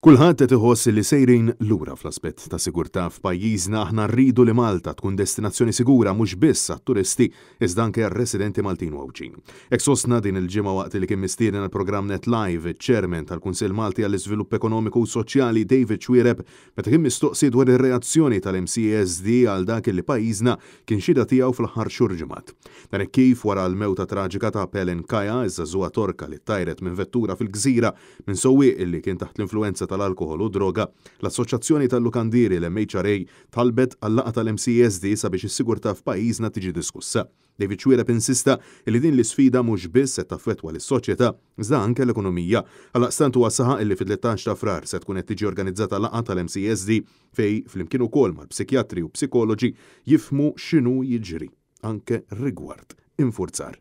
Kulħadd qed iħoss li sejrin lura fl-aspett ta' sigurtà f'pajjiżna. Aħna rridu li Malta tkun destinazzjoni sigura mhux biss għat-turisti iżda anke għar-residenti Maltin u Għawdxin. Hekk sostna din il-ġimgħa waqt li kien mistieden għall-programm Net Live iċ-Chairman tal-Kunsill Malti għall-Iżvilupp Ekonomiku u Soċjali David Xuereb meta kien mistoqsi dwar ir-reazzjoni tal-MCESD għal dak li pajjiżna kien xhieda tiegħu fl-aħħar xhur ġimgħat. Dan hekk kif wara l-mewta traġika ta' Pelin Kaya, iż-żagħżugħa Torka li ttajret minn vettura fil-Gżira minn sewwieq li kien taħt l-influwenza tal-alkoħol u d-droga, l-Assoċjazzjoni tal-Lukandieri, l-MHRA, talbet għal laqgħa tal-MCESD sabiex is-sigurtà f'pajjiżna tiġi diskussa. David Xuereb insista li din l-isfida mhux biss qed taffettwa lis-soċjetà, iżda anke l-ekonomija. Għaldaqstant huwa saħaq li fit-13 ta' Frar se tkun qed tiġi organizzata laqgħa tal-MCESD fejn flimkien ukoll mal-psikjatri u psikoloġi jifhmu x'inhu jiġri anke rigward infurzar.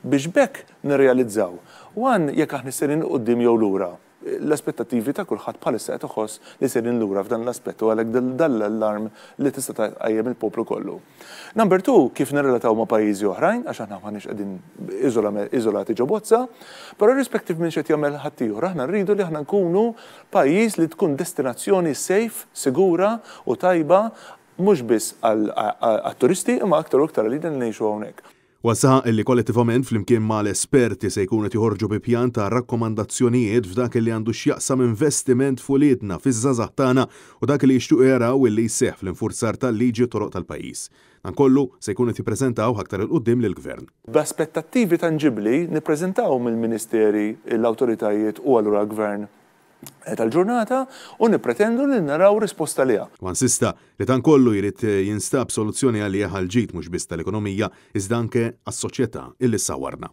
Biex b'hekk nirrealizzaw, one, jekk aħna sejrin 'il quddiem jew lura. L-aspettattivi ta' kulħadd bħalissa qed iħoss li sejrin lura f'dan l-aspett u għalhekk dan l-allarm li tista' tqajjem il-poplu kollu. Number two, kif nirrelataw ma' pajjiżi oħrajn, għax aħna m'aħniex qegħdin iżolati ġo bozza, però irrispective minn x'qed jagħmel ħaddieħor, aħna rridu li aħna nkunu pajjiż li tkun destinazzjoni safe, sigura u tajba mhux biss għat-turisti imma aktar u iktar għalina li ngħixu hawnhekk. Huwa saħaq li kollettivament flimkien mal-esperti se jkunu qed joħorġu bi pjan ta' rakkomandazzjonijiet f'dak li għandu x'jaqsam investiment f'uliedna, fiż-żgħażagħ tagħna u dak li jixtiequ jaraw li jseħħ fl-infurzar tal-liġi u toroq tal-pajjiż. Dan kollu se jkunu qed jippreżentawh aktar 'il quddiem lill-Gvern. B'aspettattivi tanġibbli nippreżentawhom lill-Ministeri, l-awtoritajiet u allura l-Gvern tal-ġurnata u nippretendu li naraw risposta għaliha. Huwa insista li dan kollu jrid jinstab soluzzjoni għalih għall-ġid mhux biss tal-ekonomija iżda anke għas-soċjetà illi ssawwarna.